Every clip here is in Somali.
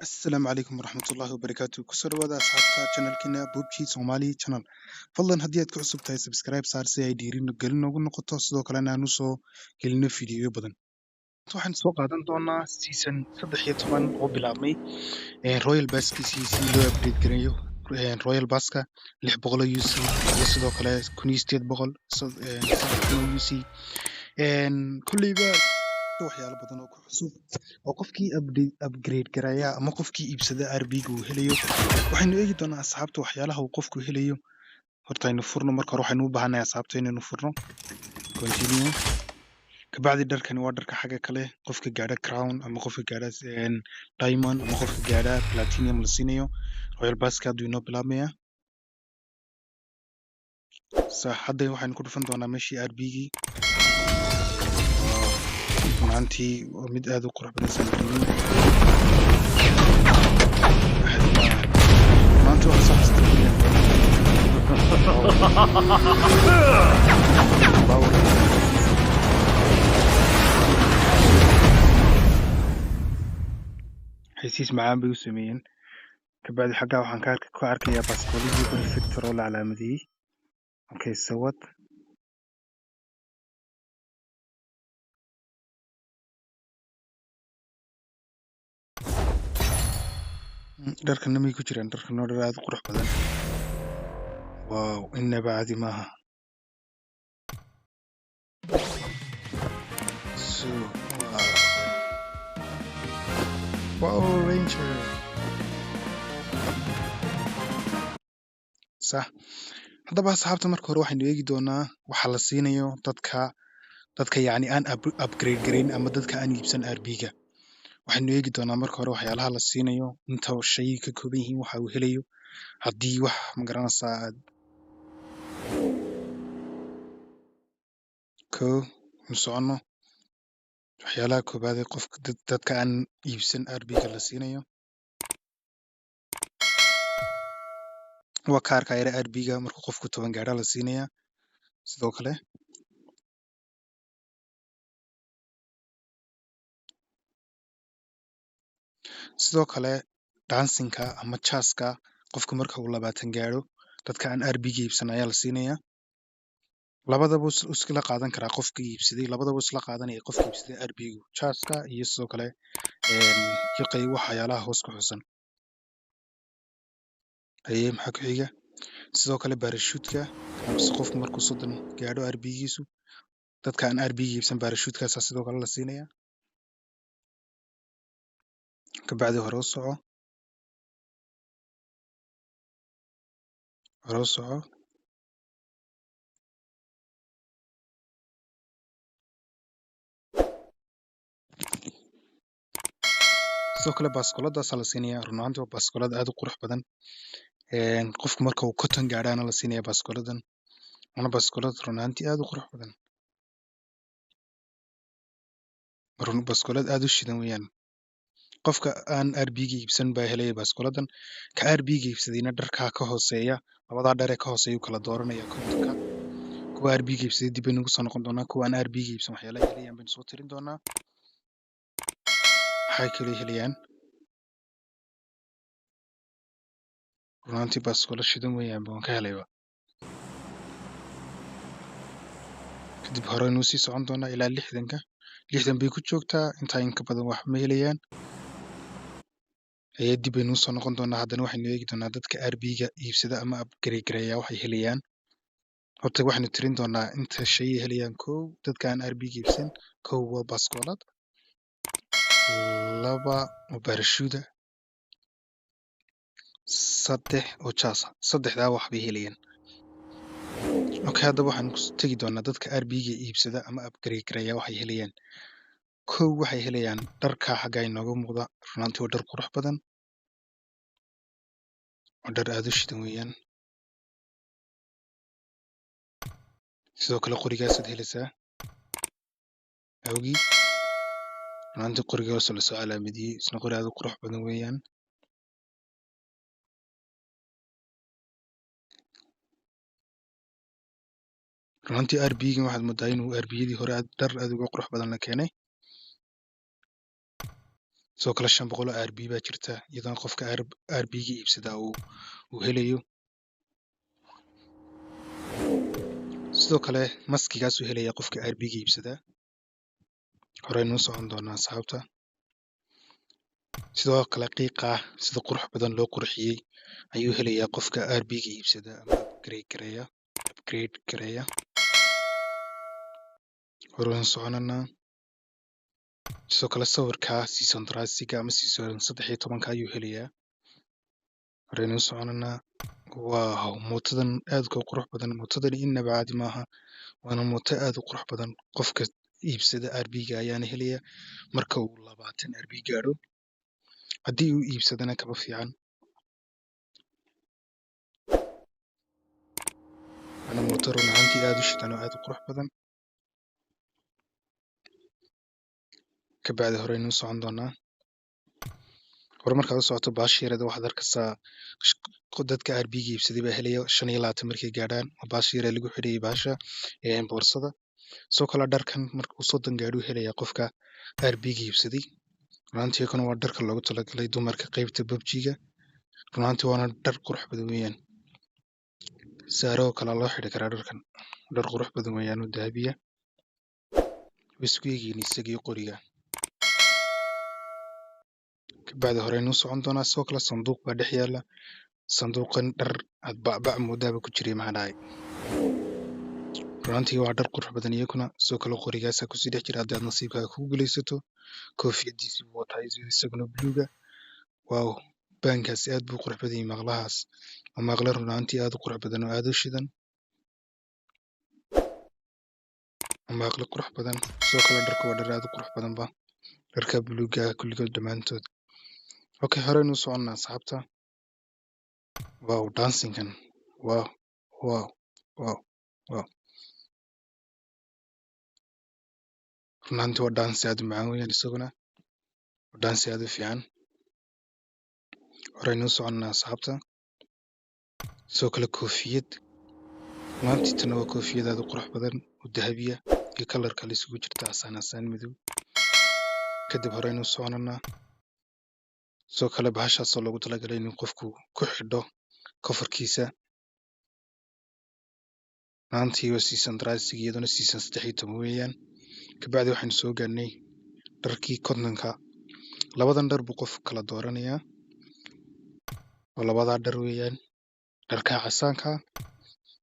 Asalaamu calaykum waraxmatullaahi wabarakaatu. Kusoo dhawaada asxaabta channelkeena PUBG Somali Channel. Fadlan haddii aad ku cusub tahay, subscribe saar si ay dhiirin gelin noogu noqoto, sidoo kalena aan usoo gelino fiidiyoyo badan. Waxaan soo qaadan doonaa season 13 oo bilaabmay, Royal Passkiisii si loo update gareeyo, Royal Passka 600 UC iyo sidoo kale 1800, 3000 UC. Kolleyba waxyaalo badan oo ku cusub oo qofkii upgrade garaya ama qofkii iibsada RP-ga uu helayo. Waxaynu eegi doonaa, asxaabta, waxyaalaha uu qofku helayo. Horta aynu furno marka hore. Waxaynu u baahanahay, asxaabta, inaynu furno continue. Kabacdi dharkani waa dharka xagga kale qofka gaadha crown ama qofka gaadha diamond ama qofka gaadha platinum la siinayo. Royal Passka hadduu inoo bilaabmaya. Sax, hadda waxaynu ku dhufan doonaa meeshii RP-gii. Runaantii waa mid aad u qurux badan. Sanadkii maanta waxaan soo xasuustay power. Xaysiis macaan bay u sameeyeen. Kabacdi xaggaa waxaan ka arkayaa baaskoolihii qori Victor oo la calaamadiyey. Okay, so what? Dharkana may ku jiraan? Dharkan waa dhar aad u qurux badan. Wow, inaba caadi maaha. So wow, Power Ranger. Sax, haddaba asxaabta, marka hore waxaynu eegi doonaa waxa la siinayo dadka yacni aan upgrade gareyn ama dadka aan iibsan RP-ga. Waxaynu eegi doonaa marka hore waxyaalaha la siinayo, inta shay ka kooban yihiin, waxa uu helayo haddii wax magaranaysaa aad ko nu soconno. Waxyaalaha koobaad ee qofka dadka aan iibsan RP-ga la siinayo waa kaarka yare RP-ga. Markuu qofku 10 gaadha la siinayaa. Sidoo kale dancingka ama jaaska qofka marka uu 20 gaadho, dadka aan RP-ga iibsan ayaa la siinayaa. Labadaba iskala qaadan karaa qofka iibsaday, labadaba isla qaadanaya qofka iibsaday RP-gu, jaaska iyo sidoo kale iyo qayb waxyaalaha hoos ku xusan. Haye, maxaa ku xiga? Sidoo kale parachute-ka mise qofku markuu 30 gaadho RP-giisu, dadka aan RP-ga iibsan parachute-kaasaa sidoo kale la siinayaa. Kabacdi hore u soco, hore u soco. Sidoo kale baaskoladaasaa la siinayaa. Run ahaantii waa baaskoolad aad u qurux badan. Qofku marka uu 50 gaadhaana la siinaya baaskooladan, waana baaskoolad run ahaantii aad u qurux badan. Run, baaskoolad aad u shidan weeyaan. Qofka aan RP-ga iibsan baa helaya baaskooladan. Ka RP-ga iibsadayna dharkaa ka hooseeya, labadaa dhar ee ka hooseeya uu kala dooranaya 50-ka. Kuwa RP-ga iibsaday dib baynu ugu soo noqon doonaa. Kuwa aan RP-ga iibsan waxyaalaha helayaan baynu soo tirin doonaa. Maxay kale helayaan? Run ahaantii baaskoolad shidan weeyaan, waan ka helayba. Kadib hore inuu sii socon doonaa ilaa 60-ka. 60 bay ku joogtaa. Intaa in ka badan wax ma helayaan. Haye, dib baynu usoo noqon doonaa. Haddana waxaynu eegi doonaa dadka RP-ga iibsada ama upgrade gareeya waxay helayaan. Horta waxaynu tirin doonaa inta shay ay helayaan. Kow, dadka aan RP-ga iibsan, kow waa baaskoolad, laba oo parachute, saddex oo jaasa. Saddexdaa wax bay helayaan. Okay, haddaba waxaan ku tegi doonaa dadka RP-ga iibsada ama upgrade gareeya waxay helayaan. Kow, waxay helayaan dharka xagga inooga muuqda. Runaantii waa dhar qurux badan, waa dhar aad u shidan weeyaan. Sidoo kale qorigaasaad helaysaa awgii. Runaantii qorigaas oo lasoo calaamadiyey, isna qori aad u qurux badan weeyaan. Runtii RP-gan waxaad moodaa inuu RP-yadii hore aad dhar aad uga qurux badan la keenay. Sidoo kale 500 oo RP baa jirta, iyadana qofka RP-ga iibsadaa uu helayo. Sidoo kale maskigaasuu helaya qofka RP-ga iibsadaa. Horey nuu socon doonaa, asxaabta. Sidoo kale qiiqa sida qurux badan loo qurxiyey ayuu helayaa qofka RP-ga iibsada ama upgrade gareeya. Horeynu soconanaa. Sidoo kale sawirka season 13-ga ama season 13-ka ayuu helayaa. Horeynu soconanaa. Wow, mootadan aadka u qurux badan, mootadani inaba caadi maaha, waana mooto aad u qurux badan. Qofka iibsada RP-ga ayaana helaya marka uu 20 RP gaadho. Haddii uu iibsadana kaba fiican. Waana mooto run ahaantii aad u shidan oo aad u qurux badan. Kabacdi horeynu socon doonaa. Hore markaad u socoto, baasha yareeda waxaad arkaysaa dadka RP-ga iibsaday baa helaya 25 markay gaadhaan. Waa baasha yaree lagu xidhayay baasha boorsada. Sidoo kale dharkan markuu 30 gaadho helaya qofka RP-ga iibsaday. Runtii kana waa dharka loogu talagalay dumarka qaybta PUBG-ga. Runtii waana dhar qurux badan weeyaan. Saaro kale loo xidhi karaa dharkan. Dhar qurux badan weeyaan oo dahabiya. Way isku egyihiin isagii qoriga. Kabacdi horeynu socon doonaa. Sidoo kale sanduuq baa dhex yaala. Sanduuqan dhar aad bacbac moodaaba ku jiray, maxaa dhacay? Runtii waa dhar qurux badan iyaguna. Sidoo kale qorigaasaa kusii dhex jira haddii aad nasiibkaaga kugu guuleysato. Koofiyadiisii buu wataa isaguna buluuga. Wow, baankaasi aad buu u qurux badan yahay. Maqlahaas waa maqla run ahaantii aad u qurux badan oo aad u shidan. Waa maqla qurux badan. Sidoo kale dharka waa dhar aad u qurux badan ba, dharka buluuga kulligood dhammaantood. Okay, horeynu u soconnaa, asxaabta. Wow, dancingkan, wow, wow, wow, wow! Run ahaantii waa dance aad u macaan weeyaan isaguna. Waa dance aad u fiican. Horeynu u soconnaa, asxaabta. Sidoo kale koofiyad. Run ahaantii tana waa koofiyad aad u qurux badan oo dahabiya iyo kalar kale isugu jirta, casaan, casaan madow. Kadib horeynu u soconanaa. Sidoo kale bahashaasoo loogu talagalay inuu qofku ku xidho kofarkiisa. Maantii waa season 13, iyaduna season 13 weeyaan. Kabacdi waxaynu soo gaadhnay dharkii 50-ka. Labadan dhar buu qofku kala dooranayaa. Waa labadaa dhar weeyaan, dharka casaanka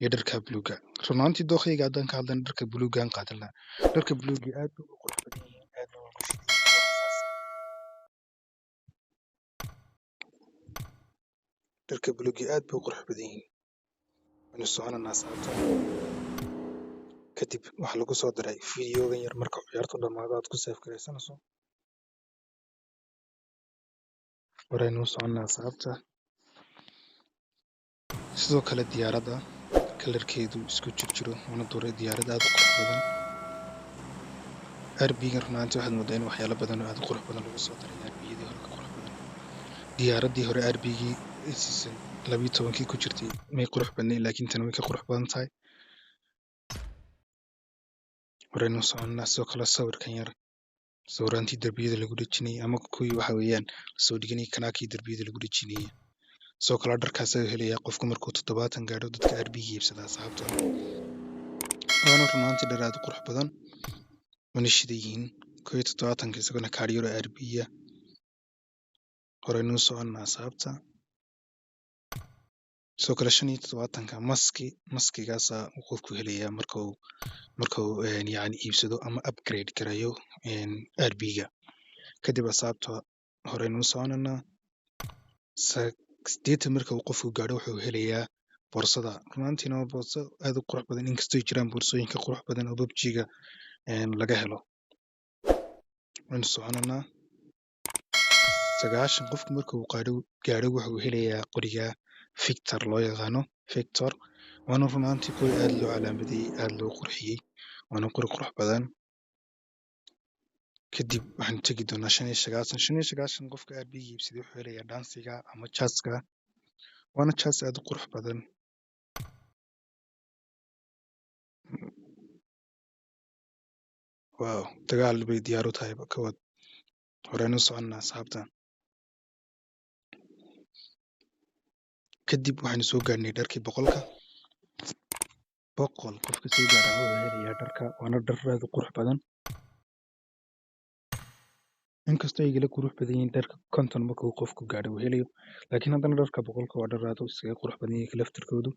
iyo dharka buluuga. Run ahaantii dookhayga haddaan ka hadlana, dharka buluugaan qaadan lahaa. Dharka buluuga aad buu u qurux badan yihiin, aadna waa ugu shidan yihiin kuwaas. Dharka buluuga aad buu u qurux badan yihiin. Waynu soconanaa, asxaabta. Kadib waxaa lagu soo daray fiidiyogan yar marka ciyaartu dhamaado aad ku save garaysanayso. Horeynu u soconnaa, asxaabta. Sidoo kale diyaaradda kalarkeedu isku jirjiro, waana duray diyaarad aad u qurux badan. RP-gan run ahaantii waxaad moodaa in waxyaalo badan oo aad u qurux badan lagu soo daray, RP-yadii hore ka qurux badan. Diyaaraddii hore RP-gii season 12-kii ku jirtay may qurux badnayn, laakiin tan way ka qurux badan tahay. Horeynu u soconnaa. Sidoo kale sawirkan yar, sawiraantii darbiyada lagu dhejinayay ama kuwii waxa weeyaan lasoo dhiganayay, kanaakii darbiyada lagu dhejinayay. Sidoo kale dharkaas ayuu helayaa qofku markuu 70 gaadho dadka RP-ga iibsada, asxaabta. Waana run ahaantii dhar aad u qurux badan, wana shidan yihiin. 71-ka isaguna kaadh yar oo RP ah. Horeynu u soconnaa, asxaabta. Sidoo kale 75-ka maski, maskigaasaa uu qofku helayaa marka uu yacni iibsado ama upgrade gareeyo RP-ga. Kadib, asxaabta, horeynu u soconanaa. 80 marka uu qofku gaadho wuxuu helayaa boorsada. Run ahaantiina waa boorso aad u qurux badan, inkastoo ay jiraan boorsooyin ka qurux badan oo PUBG-ga laga helo. Waynu soconanaa. 90 qofku marka uu gaadho wuxuu helayaa qoriga Victor loo yaqaano Victor. Waana run ahaantii qori aad loo calaamadeeyey, aad loo qurxiyey, waana qori qurux badan. Kadib waxaanu tegi doonaa 95. 95 qofka RP-ga iibsaday wuxuu helayaa dhansiga ama jaaska, waana jaas aad u qurux badan. Wow, dagaal bay diyaar u tahay kawad. Horeynu u soconnaa, asxaabta. Kadib waxaynu soo gaadhnay dharkii 100-ka. 100 qofka soo gaadha wuxuu helayaa dharka, waana dhar aad u qurux badan. Inkastoo ay igala qurux badan yihiin dharka 50 marka uu qofku gaadho uu helayo, laakiin haddana dharka 100-ka waa dhar aad u iskaga qurux badan yihiin laftirkoodu.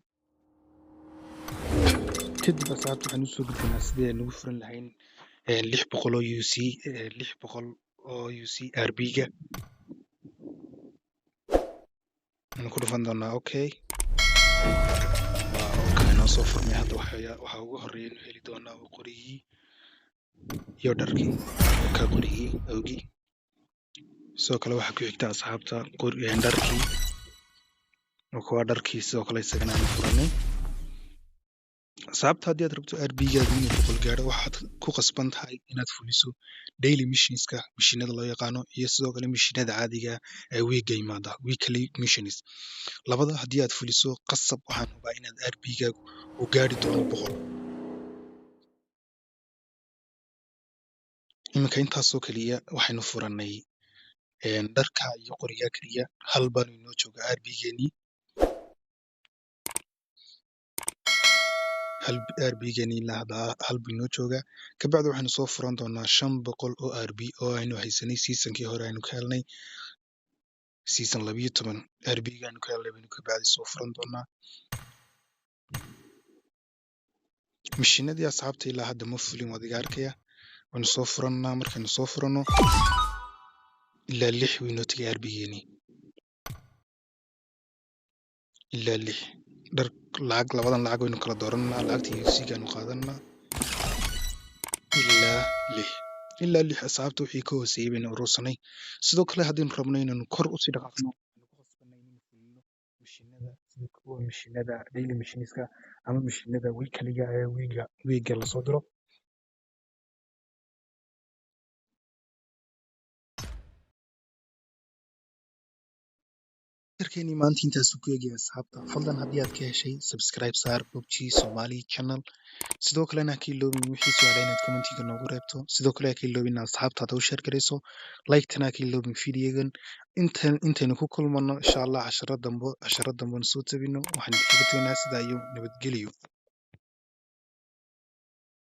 Kadib, asxaabta, waxaan usoo gudbinaa sidii aynu ugu furan lahayn 600 oo UC, 600 oo UC RP-ga. Waxaan ku dhufan doonaa okay. Waa okay, noo soo furmay. Hadda waxaa ugu horeeya inuu heli doonaa waa qorigii iyo dharkii ka qorigii awgii. Sidoo kale waxaa ku xigta, asxaabta, dharkii oo kuwa dharkii sidoo kale isagana aanu furanay. Asxaabta, haddii aad rabto RP-gaagu inuu 100 gaadho, waxaad ku qasban tahay inaad fuliso daily missionska, missionada loo yaqaano, iyo sidoo kale missionada caadiga ee weekga yimaada, weekly missions. Labada haddii aad fuliso, qasab waxaan hubaa inaad RP-gaagu uu gaadhi doono 100. Iminka intaasoo keliya waxaynu furanay dharka iyo qoriga keliya. Hal baanu inoo jooga RP-geenii, hal RP-geenii ilaa hadda hal buu inoo joogaa. Kabacdi waxaynu soo furan doonaa 500 oo RP oo aynu haysanay seasonkii hore aynu ka helnay, season 12 RP-ga aynu ka helnay baynu kabacdi soo furan doonaa. Missionadii, asxaabta, ilaa hadda ma fulin, waad iga arkaya. Waynu soo furannaa. Markaynu soo furanno, ilaa lix wuu inoo tegay RP-geenii, ilaa lix. Dhar, lacag, labadan lacag waynu kala dooranaa. Lacagta UC-ga aynu qaadanaa ilaa lix, ilaa lix. Asxaabta, wixii ka hooseeyey baynu urursanay. Sidoo kale haddaynu rabno inaynu kor usii dhaqaaqno, waxaynu ku qasbanay inaynu fulino missionada, sida kuwa missionada daily missionska ama missionada weeklyga ee weekga lasoo diro. Casharkeenii maanta intaasuu ku egyahay, asxaabta. Fadlan haddii aad ka heshay, subscribe saar PUBG Somali Channel. Sidoo kalena ha ka iloobin wixii su'aala inaad commentiga noogu reebto. Sidoo kale ha ka iloobin inaad asxaabtaada u share garayso, like-tana ha ka iloobin videogan. Intan intaynu ku kulmano, insha Allah, casharo dambe, casharo dambe soo tabino, waxaan idinkaga tegnaa sidaa iyo nabadgelyo.